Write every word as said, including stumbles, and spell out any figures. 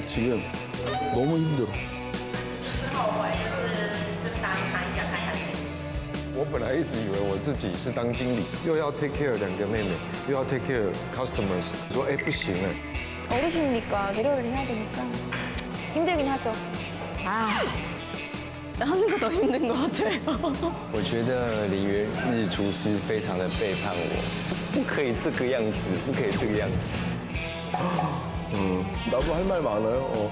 지금 너무 힘들어. 是后悔，就是就是答应他一下，看一下电影。我本来一直以为我自己是当经理，又要 take care 两个妹妹，又要 take care customers，说哎不行哎， 어르신이니까 배려를 해야 되니까 힘들긴 하죠. 아, 하는 거 더 힘든 것 같아요. 我觉得李元日厨师非常的背叛我，不可以这个样子，不可以这个样子。 나도 할 말 많아요. 어.